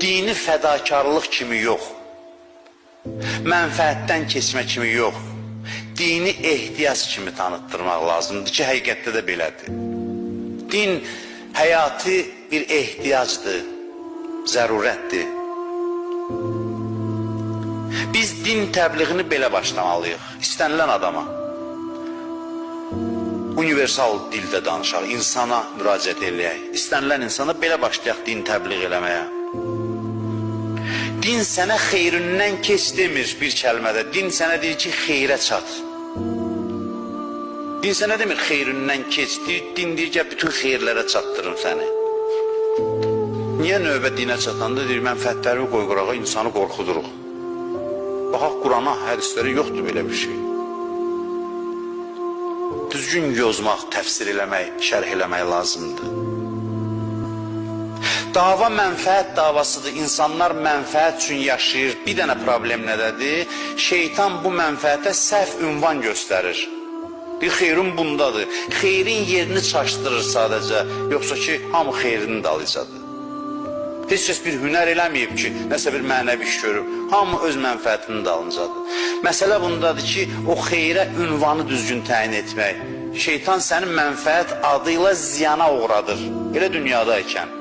Dini fədakarlıq kimi yox, mənfəətdən keçmə kimi yox, dini ehtiyac kimi tanıtdırmaq lazımdır ki, həqiqətdə də belədir. Din həyati bir ehtiyacdır, zərurətdir. Biz din təbliğini belə başlamalıyıq, istənilən adama. Universal dildə danışaq, insana müraciət eləyək. İstənilən insana belə başlayaq din təbliğ eləməyə. Din sənə xeyrindən keç demir bir kəlmədə. Din sənə deyir ki, xeyrə çat. Din sənə demir xeyrindən keç. Din deyir ki, bütün xeyirlərə çatdırım səni. Niyə növbə dinə çatanda deyir, mənfəətlərimi qoy qırağa, insanı qorxuduruq. Baxaq, Qurana, hədislərə yoxdur belə bir şey. Düzgün yozmaq, təfsir eləmək, şərh eləmək lazımdır. Dava mənfəət davasıdır. İnsanlar mənfəət üçün yaşayır. Bir dənə problem nədədir? Şeytan bu mənfəətə səhv ünvan göstərir. Bir xeyrin bundadır. Xeyrin yerini çaşdırır sadəcə. Yoxsa ki, hamı xeyrinin dalıcadır. Heç kəs bir hünər eləməyib ki, nəsə bir mənəvi iş görüb. Hamı öz mənfəətinin dalıncadır. Məsələ bundadır ki, o xeyrə ünvanı düzgün təyin etmək. Şeytan səni mənfəət adı ilə ziyana uğradır. Elə dünyadaykən.